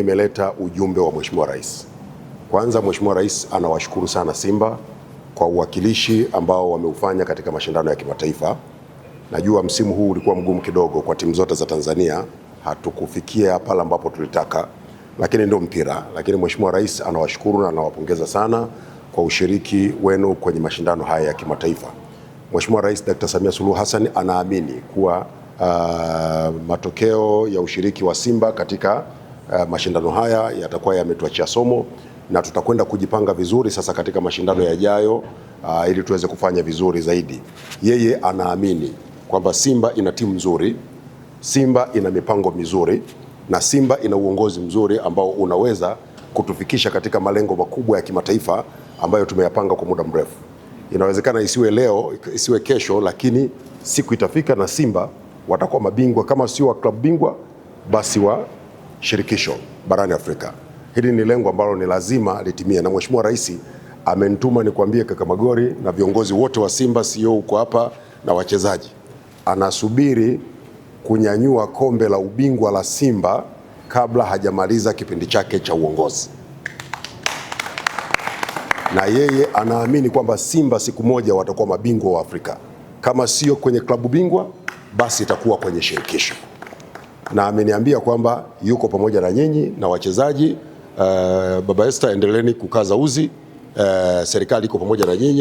Nimeleta ujumbe wa Mheshimiwa Rais. Kwanza, Mheshimiwa Rais anawashukuru sana Simba kwa uwakilishi ambao wameufanya katika mashindano ya kimataifa. Najua msimu huu ulikuwa mgumu kidogo kwa timu zote za Tanzania, hatukufikia pale ambapo tulitaka, lakini ndio mpira. Lakini Mheshimiwa Rais anawashukuru na anawapongeza sana kwa ushiriki wenu kwenye mashindano haya ya kimataifa. Mheshimiwa Rais Dr. Samia Suluhu Hassan anaamini kuwa matokeo ya ushiriki wa Simba katika mashindano haya yatakuwa yametuachia somo na tutakwenda kujipanga vizuri sasa katika mashindano yajayo, ili tuweze kufanya vizuri zaidi. Yeye anaamini kwamba Simba ina timu nzuri, Simba ina mipango mizuri na Simba ina uongozi mzuri ambao unaweza kutufikisha katika malengo makubwa ya kimataifa ambayo tumeyapanga kwa muda mrefu. Inawezekana isiwe leo, isiwe kesho, lakini siku itafika na Simba watakuwa mabingwa, kama sio wa klabu bingwa basi wa shirikisho barani Afrika. Hili ni lengo ambalo ni lazima litimie, na Mheshimiwa Rais amenituma nikwambie kaka Magori na viongozi wote wa Simba, sio uko hapa na wachezaji, anasubiri kunyanyua kombe la ubingwa la Simba kabla hajamaliza kipindi chake cha uongozi, na yeye anaamini kwamba Simba siku moja watakuwa mabingwa wa Afrika, kama sio kwenye klabu bingwa basi itakuwa kwenye shirikisho na ameniambia kwamba yuko pamoja na nyinyi na wachezaji. Baba Esther, endeleeni kukaza uzi. Serikali iko pamoja na nyinyi.